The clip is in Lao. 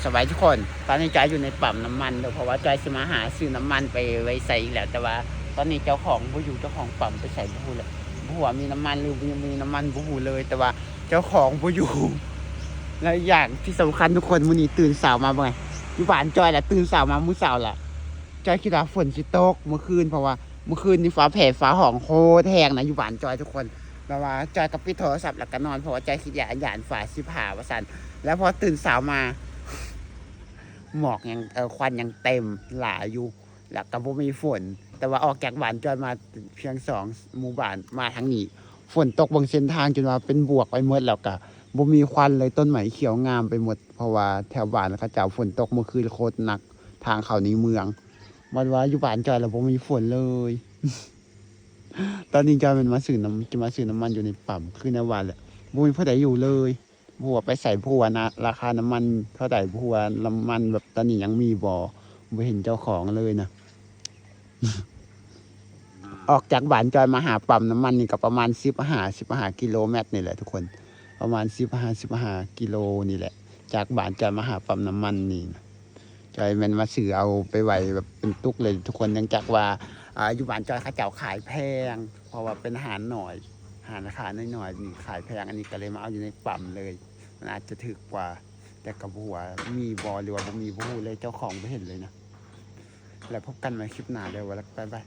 ສະບາຍດີທຸກຄົນ, ຕອນນີ້ຈອຍຢູ່ໃນປ້ຳນ້ຳມັນເດີ ເພາະວ່າຈອຍຊິມາຫາຊື້ນ້ຳມັນໄປໄວ້ໃຊ້ອີກແລ້ວ, ແຕ່ວ່າຕອນນີ້ເຈົ້າຂອງບໍ່ຢູ່, ເຈົ້າຂອງປ້ຳໄປໃສບໍ່ຮູ້ແລ້ວ, ບໍ່ຮູ້ວ່າມີນ້ຳມັນຫຼືບໍ່ມີນ້ຳມັນບໍ່ຮູ້ເລີຍ, ແຕ່ວ່າເຈົ້າຂອງບໍ່ຢູ່. ແລະ ອີກຢ່າງທີ່ສຳຄັນທຸກຄົນ, ມື້ນີ້ຕື່ນເຊົ້າມາເບິ່ງ ຢູ່ບ້ານຈອຍລະ, ຕື່ນເຊົ້າມາມື້ເຊົ້າລະ ຈອຍຄິດວ່າຝົນຊິຕົກມື້ຄືນ, ເພາະວ່າມື້ຄືນນີ້ຟ້າແຜ່ຟ້າຮ້ອງໂຄດແຮງນະ ຢູ່ບ້ານຈອຍທຸກຄົນ. ແບບວ່າຈອຍກໍປິດໂທລະສັບແລ້ວກໍນອນ, ເພາະວ່າຈອຍຄິດຢ້ານ ຢ້ານຟ້າຊິຜ່າວ່າຊັ້ນ. ແລ້ວພໍຕື່ນເຊົ້າມາ ໝອກຍັງ ເອີ ຄວັນຍັງເຕັມຫຼາຍຢູ່ ແລ້ວກໍບໍ່ມີຝົນ, ແຕ່ວ່າອອກຈາກບ້ານຈອຍມາພຽງສອງໝູ່ບ້ານ ມາທາງນີ້ ຝົນຕົກເບິ່ງເສັ້ນທາງຈົນວ່າເປັນບວກໄປໝົດ, ແລ້ວກໍບໍ່ມີຄວັນເລີຍ, ຕົ້ນໄມ້ຂຽວງາມໄປໝົດ, ເພາະວ່າແຖວບ້ານເຂົາເຈົ້າຝົນຕົກມື້ຄືນໂຄດໜັກ ທາງເຂົ້າໃນເມືອງ. ບັດວ່າຢູ່ບ້ານຈອຍລະບໍ່ມີຝົນເລີຍ. ຕອນນີ້ຈອຍແມ່ນມາຊື້ນ້ຳ ຈະມາຊື້ນ້ຳມັນຢູ່ໃນປ້ຳ ຄືແນວວ່າແຫຼະ, ບໍ່ມີຜູ້ໃດຢູ່ເລີຍ, ບໍ່ຮູ້ວ່າໄປໃສ, ບໍ່ຮູ້ວ່ານະ ລາຄານ້ຳມັນເທົ່າໃດ, ບໍ່ຮູ້ວ່ານ້ຳມັນແບບຕອນນີ້ຍັງມີບໍ່, ບໍ່ເຫັນເຈົ້າຂອງເລີຍນະ. ອອກຈາກບ້ານຈອຍມາຫາປ້ຳນ້ຳມັນນີ້ກໍປະມານສິບຫ້າ ສິບຫ້າກິໂລແມັດນີ້ແຫຼະທຸກຄົນ, ປະມານສິບຫ້າ ສິບຫ້າກິໂລນີ້ແຫຼະ, ຈາກບ້ານຈອຍມາຫາປ້ຳນ້ຳມັນນີ້ນະ. ຈອຍແມ່ນມາຊື້ເອົາໄປໄວ້ແບບເປັນຕຸກເລີຍທຸກຄົນ, ເນື່ອງຈາກວ່າ ອ່າ ຢູ່ບ້ານຈອຍເຂົາເຈົ້າຂາຍແພງ, ເພາະວ່າເປັນຮ້ານນ້ອຍ, ຮ້ານຄ້ານ້ອຍໆນີ້ຂາຍແພງ, ອັນນີ້ກໍເລີຍມາເອົາຢູ່ໃນປ້ຳເລີຍ, ມັນອາດຈະຖືກກວ່າ, ແຕ່ກໍບໍ່ຮູ້ວ່າມີບໍ່ ຫຼືວ່າບໍ່ມີ, ບໍ່ຮູ້ເລີຍ, ເຈົ້າຂອງບໍ່ເຫັນເລີຍນະ. ແລ້ວພົບກັນໃໝ່ຄລິບໜ້າເດີ, ວ່າແລ້ວ ບາຍບາຍ.